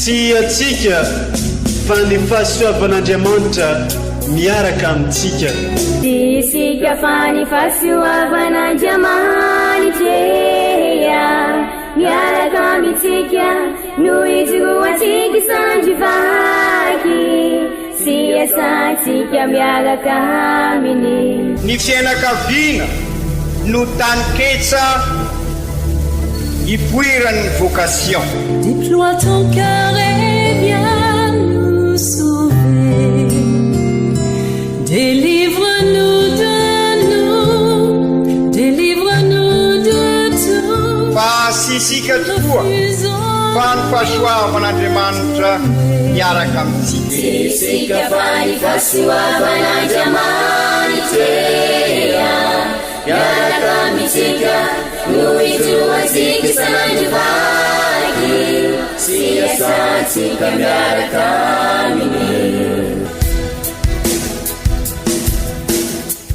Tsy antsika fa ny fahasoavan'Andriamanitra miaraka amintsika. Tsy isika fa ny fahasoavan'Andriamanitra miaraka amintsika no ijoroantsika sandry vaky sy iasantsika miaraka aminy. Ny fiainakaviana no taninketsa ipoiran'ny vocation. Déploie ton cœur et viens nous sauver. Délivre-nous de nous, délivre-nous de tout. Fa tsy isika tokoa fa ny fahasoavan'Andriamanitra miaraka amintsika. Tsy isika fa ny fahasoavan'Andriamanitra miaraka amintsika no ijoroantsika isan'andro vaky sy iasantsika miaraka aminy.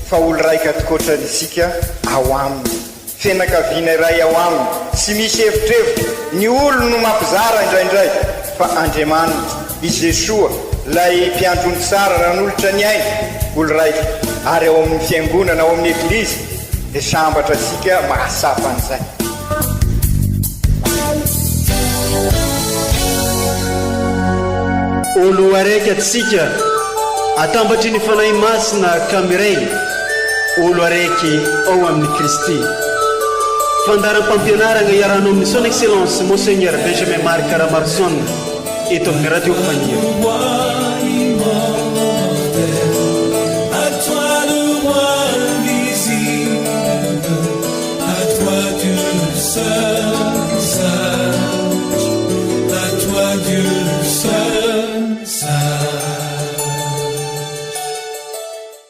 Fa olo raika tokoatrany isika ao aminy. Fianakaviana iray ao aminy, tsy misy evitrevitra, ny olony no mampizara indraindray, fa Andriamanitra, i Jesoa, ilay mpiandry ondry tsara nanolotra ny ainy, olo raika, ary ao amin'ny Fiangonana, ao amin'ny Eglizy, dia sambatra isika mahatsapa an'izay. Olo araiky atsika, atambatry ny Fanahy Masina ka miray, olo araiky ao amin'i Kristy. Fandaharam-pampianaragna iarahanao amin'ny Son Excellence Monseigneur Benjamin Marc Ramaroson eto amin'ny Radio Faniry.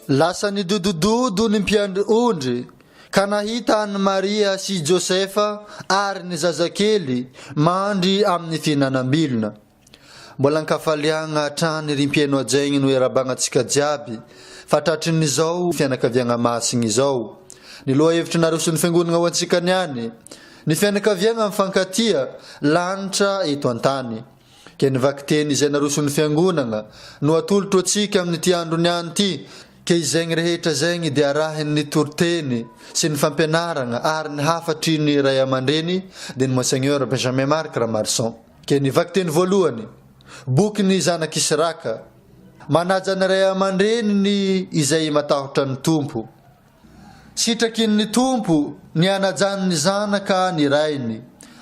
Lasa nidodododo ny mpiandry ondry ka nahita an'i Maria sy Josefa ary ny zazakely mandry amin'ny fihinanam-bilona. Mbola ankafaliagna hatrany ry mpihaino hajaigny no iarabagnantsika jiaby fa tratrin'izao fianakaviagna masigny izao. Ny lohahevitry naroson'ny Fiangonagna ho antsika niany, Ny fianakaviagna mifankatia, lanitra eto an-tany. Ke ny vakiteny izay naroson'ny Fiangonagna no atolotro antsika amin'ity andro niany ity, ke izegny rehetra zegny dia arahin'ny toriteny sy ny fampianaragna ary ny hafatry ny ray aman-dreny dia ny Monseigneur Benjamin Marc Ramarison. Ke ny vakiteny voalohany, bokin'ny zanak'Israka, Manaja ny ray aman-dreniny izay matahotra ny Tompo. Sitrakin'ny Tompo ny hanajan'ny zanaka ny rainy,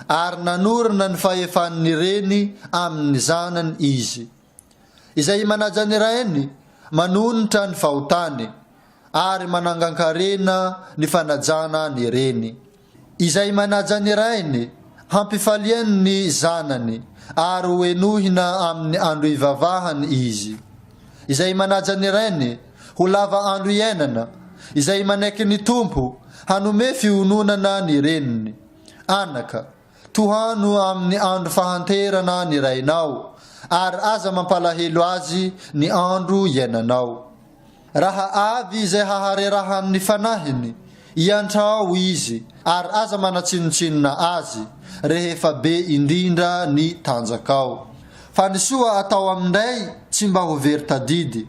ary nanorina ny fahefan'ny reny amin'ny zanany Izy. Izay manaja ny rainy, manonitra ny fahotany, ary manangan-karena ny fanajana ny reny. Izay manaja ny rainy, hampifaliany ny zanany, ary ho henohina amin'ny andro ivavahany izy. Izay manaja ny rainy, ho lava andro iainana, izay manaiky ny Tompo, hanome fiononana ny reniny. Anaka, tohano amin'ny andro fahanterana ny rainao, ary aza mampalahelo azy ny andro iainanao. Raha avy izay haharerahan' ny fanahiny, iantrao izy, ary aza manatsinontsinona azy, rehefa be indrindra ny tanjakao. Fa ny soa atao amin-dray tsy mba ho very tadidy,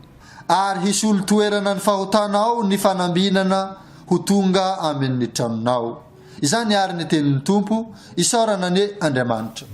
ary hisolo toerana ny fahotanao ny fanambinana ho tonga amin' ny tranonao. Izany àry ny tenin'ny Tompo, isaorana anie Andriamanitra.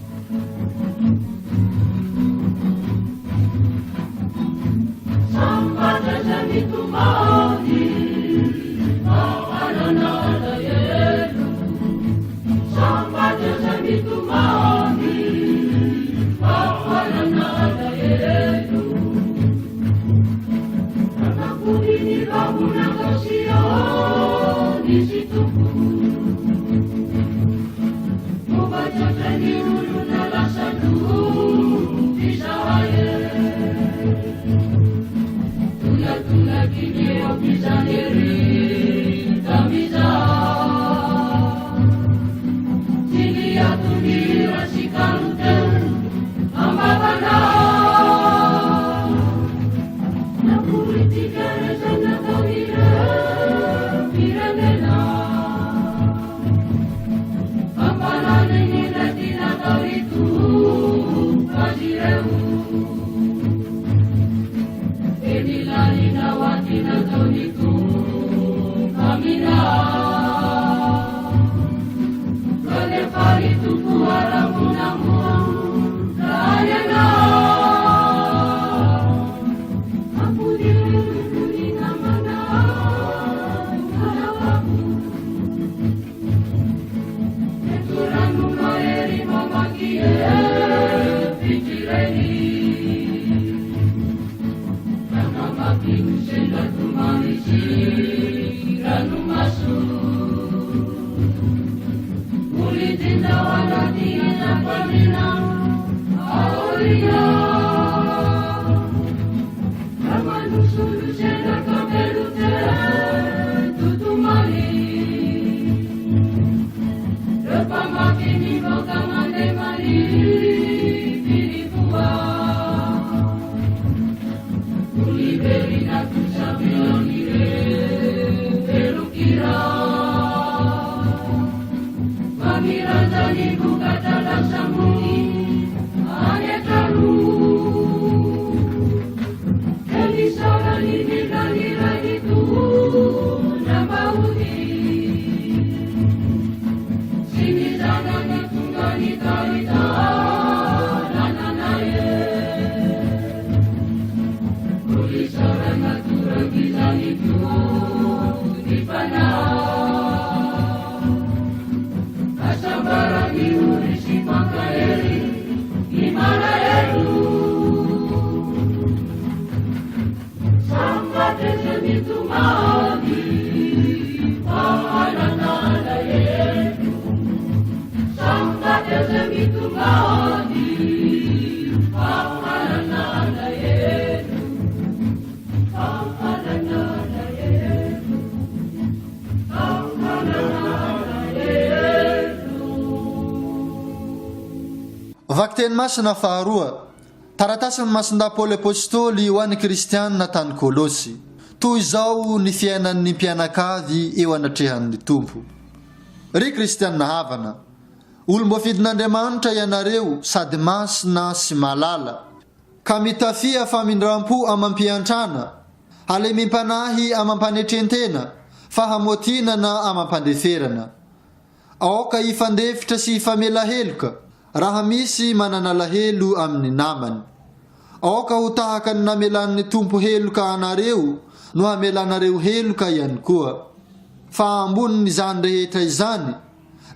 Vakiteny masina faharoa, Taratasin'i Masindahy Paoly Apostoly ho an'ny Kristianina tany Kolosy. Toy izao ny fiainan'ny mpianakavy eo anatrehan'ny Tompo. Ry Kristianina havana, olom-boafidin'Andriamanitra ianareo sady masina sy malala, ka mitafia famindram-po amam-piantrana, halemem-panahy amam-panetren-tena, fahamotinana amam-pandeferana. Aoka hifandefitra sy hifamela heloka raha misy manana alahelo amin'ny namany. Aoka ho tahaka ny namelan'ny Tompo heloka anareo no hamelanareo heloka ihany koa. Fa ambonin'izany rehetra izany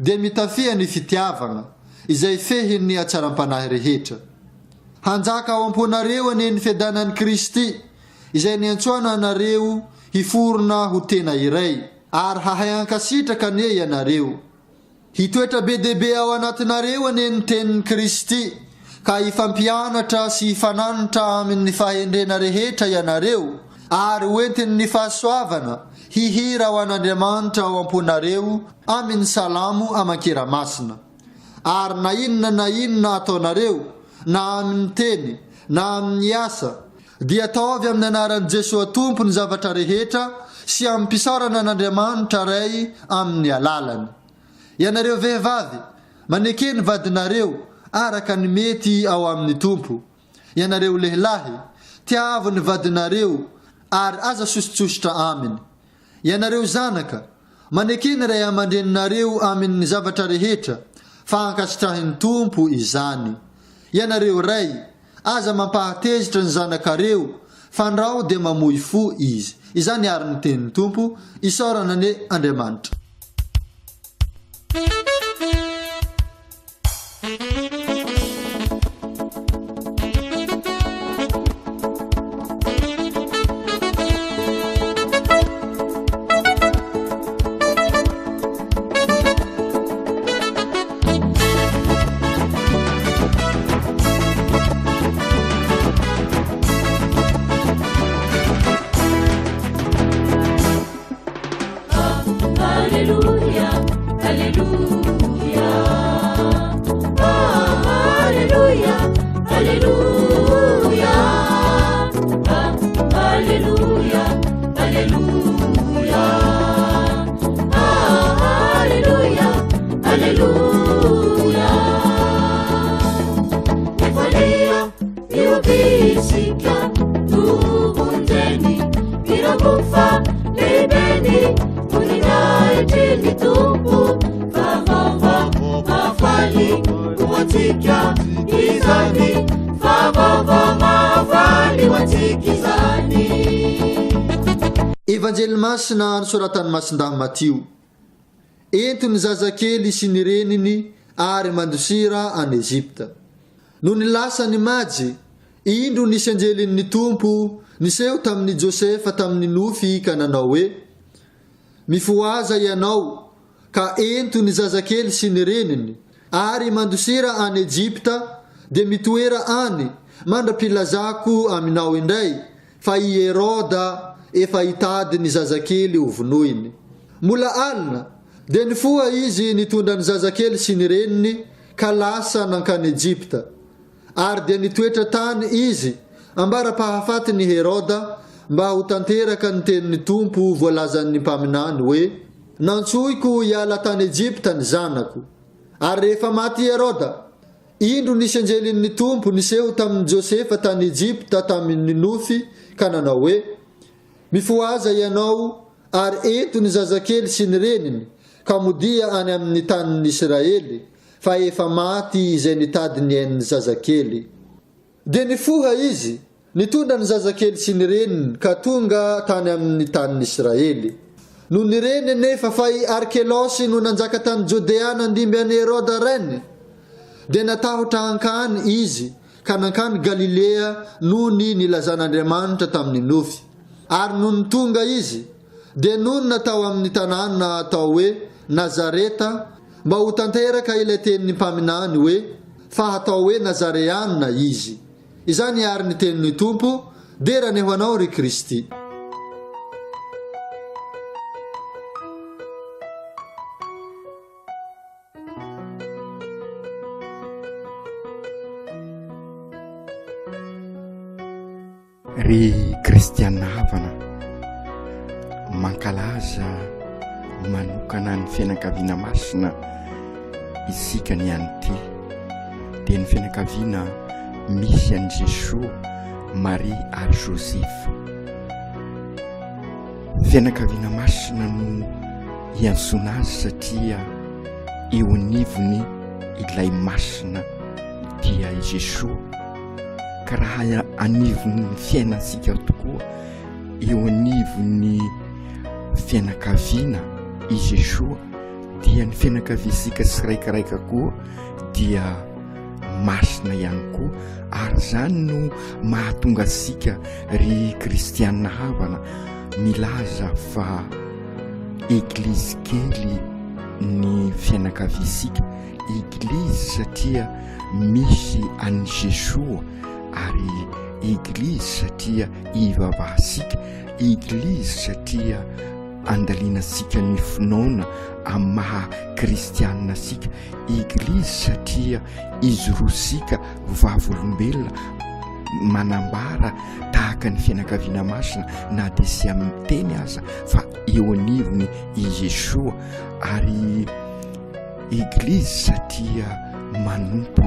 dia mitafia ny fitiavana, izay fehin'ny hatsaram-panahy rehetra. Hanjaka ao am-ponareo anie ny fiadanan'i Kristy, izay niantsoana anareo hiforona ho tena iray. Ary hahay hankasitraka anie ianareo. Hitoetra be dia be ao anatinareo anie ny tenin'i Kristy, ka hifampianatra sy hifananatra amin' ny fahendrena rehetra ianareo, ary ho entin' ny fahasoavana hihira ho an' Andriamanitra ao am-ponareo amin' ny salamo aman-kira masina. Ary na inona na inona ataonareo, na amin' ny teny, na amin' ny asa, Dia ataovy amin'ny anaran'i Jesoa Tompo ny zavatra rehetra sy amim-pisaorana an'Andriamanitra Ray amin'ny alalany. Ianareo vehivavy, maneke ny vadinareo araka ny mety ao amin'ny Tompo. Ianareo lehilahy, tiavo ny vadinareo ary aza sosotsosotra aminy. Ianareo zanaka, maneke ny ray aman-dreninareo amin' ny zavatra rehetra, fa ankasitrahin'ny Tompo izany. Ianareo ray, aza mampahatezitra ny zanakareo, fandrao dia mamoy fo izy. Izany àry ny tenin'ny Tompo, isaorana anie Andriamanitra. Alleluia, Alleluia. Alleluia, Alleluia. Alleluia, Alleluia. Alleluia, Alleluia. Efalia, miobisika, tobonjeni, mirakofa, lehibeny, voninahitry ny Tompo, fa vaovao mahafaly ho antsika izany, fa vaovao mahafaly ho antsika izany. Evanjely Masina nosoratan'i Masindahy Matio. Ento ny zazakely sy ny reniny ary mandosira any Egypta. Nony lasa ny Majy, indro nisy anjelin' ny Tompo niseho tamin' i Josefa tamin' ny nofy ka nanao hoe, Mifohaza ianao, ka ento ny zazakely sy ny reniny, ary mandosira any Egypta, dia mitoera any, mandra-pilazako aminao indray, fa i Heroda efa hitady ny zazakely hovonoiny. Mbola alina, dia nifoha izy nitondra ny zazakely sy ny reniny ka lasa nankany Egypta. Ary dia nitoetra tany izy ambara-pahafatin'i Heroda mba ho tanteraka ny tenin'ny Tompo voalazan'ny mpaminany hoe, Nantsoiko hiala tany Egypta ny zanako. Ary rehefa maty i Heroda, Indro nisy anjelin' ny Tompo niseho tamin' i Josefa tany Egypta tamin' ny nofy ka nanao hoe, Mifohaza ianao ary ento ny zazakely sy ny reniny, ka modia any amin' ny tanin' ny Isiraely, fa efa maty izay nitady ny ain' ny zazakely. Dia nifoha izy, nitondra ny zazakely sy ny reniny, ka tonga tany amin' ny tanin' Israely. Nony reny anefa fa i Arkelosy no nanjaka tany Jodea nandimby an' i Heroda rainy, dia natahotra hankany izy, ka nankany Galilea nony nilazan' Andriamanitra tamin' ny nofy. Ary nony tonga izy, dia nonina tao amin' ny tanàna atao hoe Nazareta, mba ho tanteraka ilay tenin' ny mpaminany hoe, Fa hatao hoe Nazareana izy. Izany àry ny tenin' ny Tompo, Dera anie ho Anao, ry Kristy. Ry kristiana havana, mankalaza manokana ny fianakaviana masina isika ny an'ity, dia ny fianakaviana misy an'i Jesoa, Maria ary Josefa. Fianakaviana masina no iantsoana azy satria eo anivony ilay masina dia i Jesoa, ka raha anivon'ny fiainantsika tokoa, eo anivon'ny fianakaviana i Jesoa, dia ny fianakaviantsika tsiraikaraika koa dia masina ihany koa, ary izany no mahatonga antsika ry kristiana havana milaza fa eglizy kely ny fianakaviantsika, eglizy satria misy an'i Jesoa, ary eglizy satria ivavahantsika, eglizy satria andalinantsika ny finoana amin'ny maha kristianina antsika, eglizy satria ijoroantsika vavolombelona manambara tahaka ny fianakaviana masina na dia tsy amin'ny teny aza fa eo anivony i Jesoa, ary eglizy satria manompo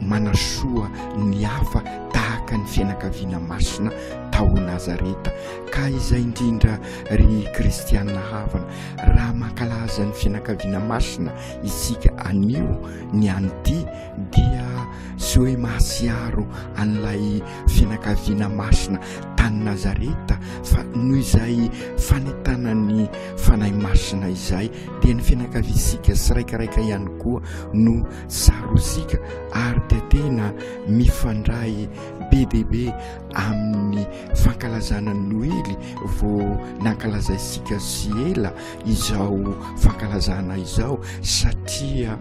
manasoa ny hafa tahaka ny fianakaviana masina tao Nazareta. Ka izay indrindra ry kristiana havana, raha mankalaza ny fianakaviana masina isika anio ny an'ity dia tsy hoe mahatsiaro an'ilay fianakaviana masina tany Nazareta fa noho izay fanentanan'ny Fanahy Masina izay dia ny fianakaviantsika tsiraikaraika ihany koa no tsaroantsika ary dia tena mifandray be dia be amin'ny fankalazana ny Noely vao nankalazaintsika tsy ela izao fankalazana izao satria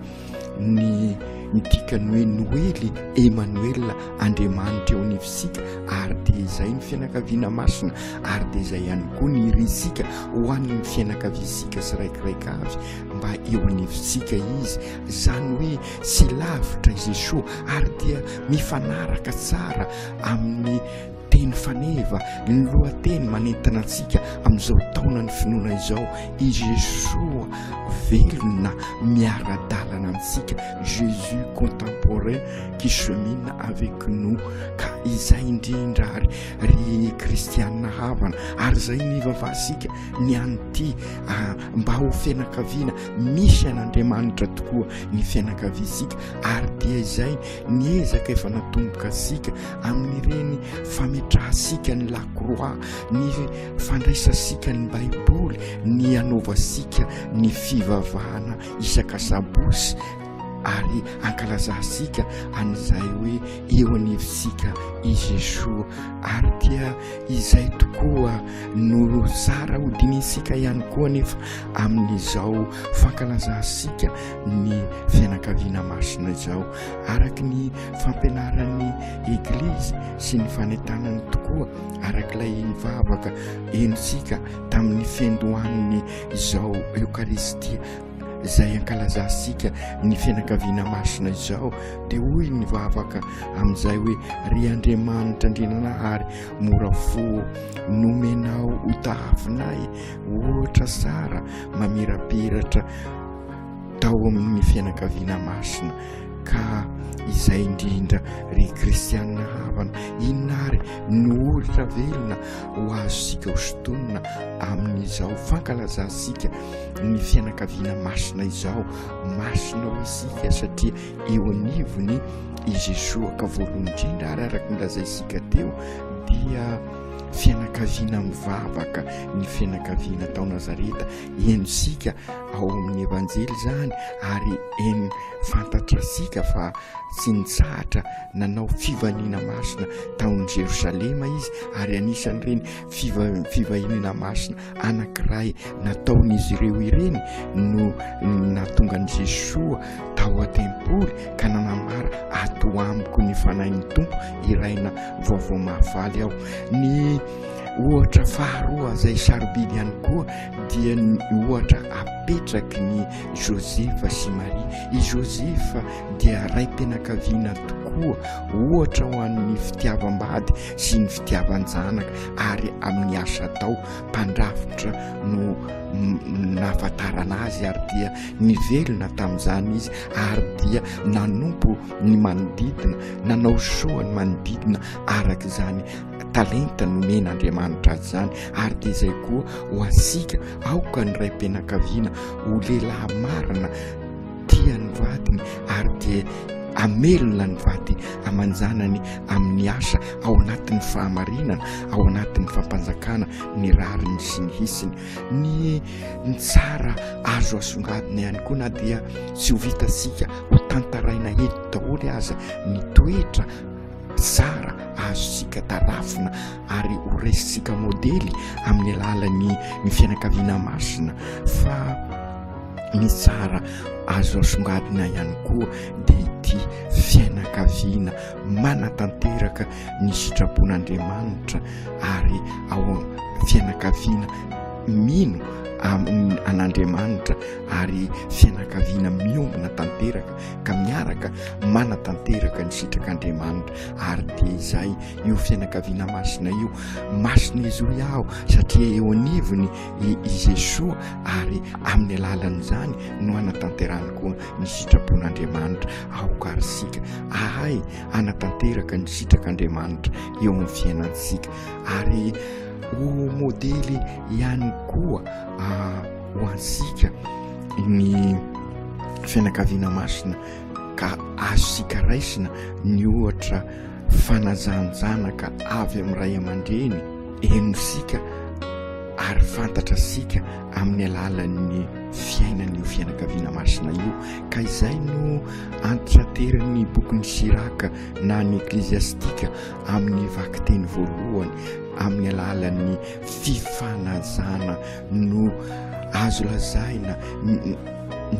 ny ny dikany hoe Noely, Emmanuel, Andriamanitra eo anivontsika, ary dia izay ny fianakaviana masina, ary dia izay ihany koa ny irintsika ho an'ny fianakaviantsika tsiraikiraika avy mba eo anivontsika Izy, izany hoe tsy lavitra i Jesoa, ary dia mifanaraka tsara amin'ny teny faneva, ny lohateny manentana antsika amin'izao taonan'ny finoana izao, i Jesoa velona miara-dalana amintsika, Jésus contemporain qui chemine avec nous, ka izay indrindra ary ry kristianina havana, ary izay no ivavahantsika ny an'ity mba ho fianakaviana misy an'Andriamanitra tokoa ny fianakaviantsika, ary dia izay ny ezaka efa natomboka antsika amin'ireny fametrahantsika ny lakroa, ny fandraisantsika ny baiboly, ny anaovantsika ny fivavahana isaka sabotsy ary ankalazantsika an'izay hoe eo anivontsika i Jesoa, ary dia izay tokoa no tsara ho dinihintsika ihany koa anefa amin'izao fankalazantsika ny fianakaviana masina izao, araka ny fampianaran'ny Eglizy sy ny fanentanany tokoa, araka ilay vavaka henontsika tamin'ny fiandohan'ny izao Eokaristia izay ankalazantsika ny fianakaviana masina izao, dia hoy ny vavaka amin'izay hoe: Ry Andriamanitra Andriananahary mora fo, nomenao ho tahafinay ohatra tsara mamirapiratra tao amin'ny fianakaviana masina. Ka izay indrindra ry kristianina havana, inona ary no ohatra velona ho azontsika hosintonina amin'izao fankalazantsika ny fianakaviana masina izao? Masina ho isika satria eo anivony i Jesoa, ka voalohany indrindra ary araka ny lazaintsika teo dia fianakaviana mivavaka ny fianakaviana tao Nazareta. Henontsika ao amin'ny Evanjely izany ary heno fantatrasika fa tsy nitsahatra nanao fivahiniana masina tao Jerosalema izy, ary anisan'ireny fivahiniana masina anankiray nataon'izy ireo ireny no nahatonga an'i Jesoa tao an-tempoly ka nanambara: ato amiko ny Fanahin'ny Tompo, hiraina vaovao mahafaly aho. Ny ohatra faharoa izay sarobidy ihany koa dia ny ohatra apetraky ny Josefa sy Maria. I Josefa dia raim-pianakaviana tokoa. koa, ohatra ho an'ny fitiavam-bady sy ny fitiavan-janaka ary amin'ny asa atao, mpandrafitra no nahafantarana azy ary dia nivelona tamin'izany izy ary dia nanompo ny manodidina, nanao soa ny manodidina araka izany talenta nomen'Andriamanitra azy izany ary dia izay koa ho antsika, aoka ny raim-pianakaviana ho lehilahy marina tia ny vadiny ary dia hamelona ny vady aman-janany amin'ny asa ao anatin'ny fahamarinana, ao anatin'ny fampanjakana ny rariny sy ny hisiny. Ny ny tsara azo asongadina ihany koa na dia tsy ho vitantsika ho tantaraina eto daholo aza ny toetra tsara azontsika tarafina ary ho raisintsika modely amin'ny alalan'ny ny fianakaviana masina fa ny tsara azo asongadina ihany koa dia ity fianakaviana manatanteraka ny sitrapon'Andriamanitra ary ao fianakaviana mino an'Andriamanitra ary fianakaviana miombona tanteraka ka miaraka manatanteraka ny sitrak'Andriamanitra ary dia izay io fianakaviana masina io masina izy hoy aho satria eo anivony i Jesoa ary amin'ny alalan'izany no anatanterahany koa ny sitrapon'Andriamanitra aoka ary isika ahay hanatanteraka ny sitrak'Andriamanitra eo amin'ny fiainantsika ary ho modely ihany koa ah, ho antsika ny fianakaviana masina ka azontsika raisina ny ohatra fanazan-janaka avy amin'ny ray aman-dreny henosika ary fantatra sika amin'ny alalan'ny fiainan'io fianakaviana masina io ka izay no antitraterin'ny bokin'ny Siraka na ny Ekleziastika amin'ny vakiteny voalohany amin'ny alalan'ny fifanajana no azo lazaina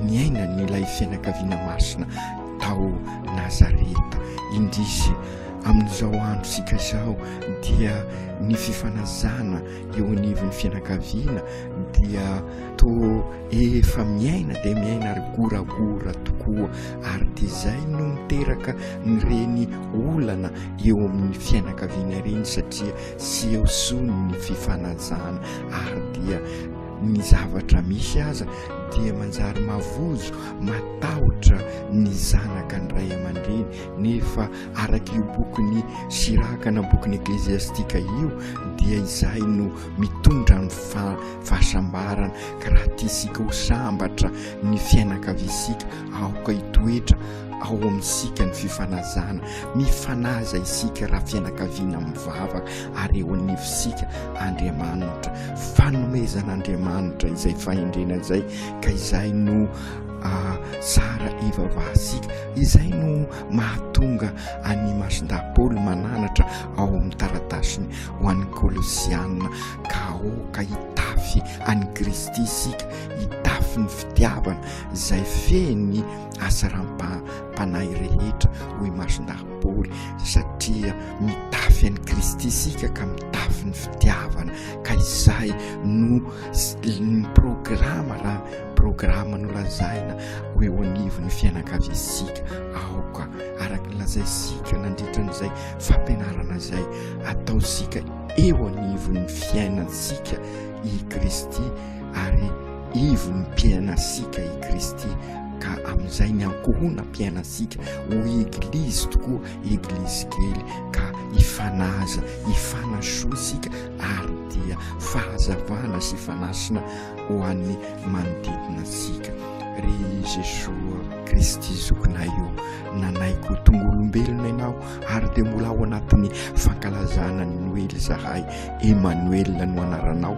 niainan'ilay fianakaviana masina tao Nazareta. Indrisy, amin'izao androntsika izao dia ny fifanajana eo anivon'ny fianakaviana dia toa efa miaina dia miaina ary goragora tokoa ary dia izay no miteraka ireny olana eo amin'ny fianakaviana ireny satria tsy eo intsony ny fifanajana ary dia ny zavatra misy aza dia manjary mavozo matahotra ny zanaka ny ray aman-dreny nefa araka io bokin'ny Siraka na bokin'ny Ekleziastika io dia izay no mitondra ny fahasambarana ka raha tiantsika ho sambatra ny fiainakaviantsika aoka hitoetra ao amintsika ny fifanajana mifanaja isika raha fianakaviana mivavaka ary eo anivontsika Andriamanitra fanomezan'Andriamanitra izay fahendrena izay ka izay no tsara ivavahantsika izay no mahatonga an'i Masindahy Paoly mananatra ao amin'ny taratasiny ho an'ny Kolosiana ka aoka hitafy an'i Kristy isika, hitafy ny fitiavana izay feno hatsaram-panahy rehetra, hoy Masindahy Paoly, satria mitafy an'i Kristy isika ka mitafy ny fitiavana, ka izay no ny programa raha programa nolazaina ho eo anivon'ny fianakaviantsika. Aoka araka ny lazaintsika nandritra an'izay fampianarana izay ataontsika eo anivon'ny fiainantsika i Kristy ary ivon'ny mpiainantsika i Kristy ka amin'izay ny ankohonam-piainantsika ho eglizy tokoa, eglizy kely ka hifanaja, hifanasoa isika ary dia fahazavana sy fanasina ho an'ny manodidina antsika. Ry Jesoa Kristy zokinay ô, nanaiky ho tonga olombelona Ianao ary dia mbola ao anatin'ny fankalazana ny Noely izahay. Emmanuel no anaranao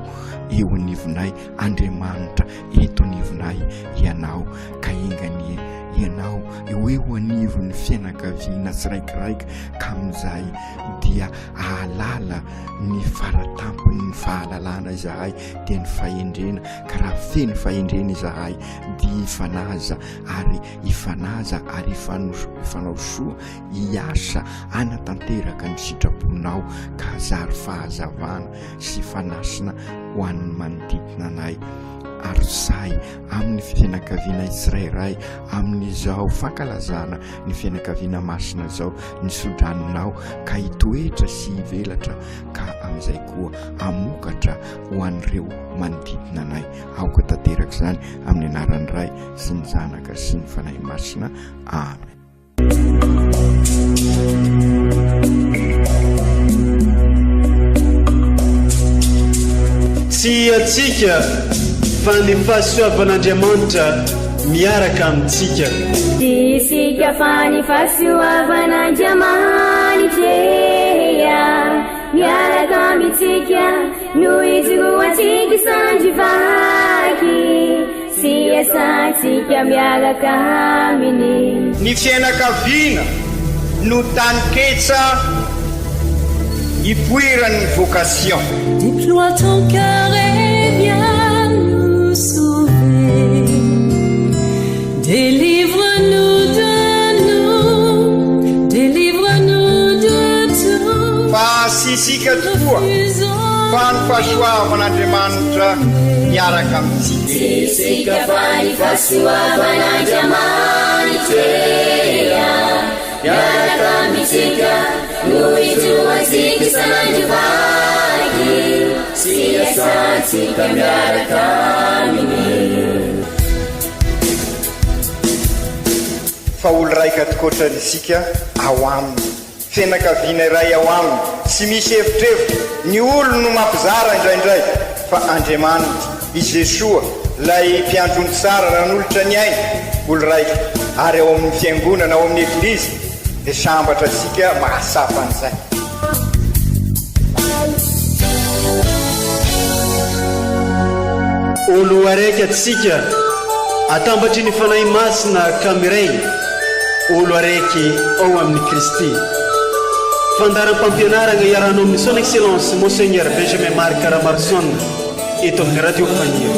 eo anivonay, Andriamanitra eto anivonay Ianao, ka enga anie Ianao ho eo anivon'ny fianakaviana tsiraikiraika ka amin'izay dia hahalala ny faratampon'ny fahalalana izahay dia ny fahendrena ka raha feno fahendrena izahay dia hifanaja ary hifanaja ary hifanao soa hiasa hanatanteraka ny sitraponao ka zary fahazavana sy fanasina ho an'ny manodidina anay. Ary. Arotsahy amin'ny fianakaviana tsirairay amin'izao fankalazana ny fianakaviana masina izao ny sodranonao ka hitoetra sy hivelatra ka amin'izay koa hamokatra ho an'ireo manodidina anay. Aoka tanteraka izany amin'ny anaran'ny Ray sy ny Zanaka sy ny Fanahy Masina. Amen. Tsy antsika fa ny fahasoavan'Andriamanitra miaraka amintsika. Tsy isika fa ny fahasoavan'Andriamanitra miaraka amintsika no ijoroantsika sandry vaky sy iasantsika miaraka aminy. Ny fiainakaviana no taninketsa ipoiran'ny vocation. Déploie ton cœur et viens nous sauver. Délivre-nous de nous, délivre-nous de tout. Fa tsy isika tokoa fa ny fahasoavan'Andriamanitra miaraka amintsika. Tsy isika fa ny fahasoavan'Andriamanitra miaraka amintsika no ijoroantsika isan'andro vaky sy iasantsika miaraka aminy. Fa olo raika tokoatra isika ao aminy. Fianakaviana iray ao aminy, tsy misy evitrevitra, ny olony no mampizara indraindray, fa Andriamanitra, i Jesoa, ilay mpiandry ondry tsara nanolotra ny ainy, olo raika, ary ao amin'ny fiangonana, ao amin'ny Eglizy, dia sambatra isika mahatsapa an'izay. Olo araiky atsika atambatry ny Fanahy Masina ka miray olo araiky ao amin'i Kristy. Fandaharam-pampianaragna iarahanao amin'ny Son Excellence Monseigneur Benjamin Marc Ramaroson eto amin'ny Radio Faniry.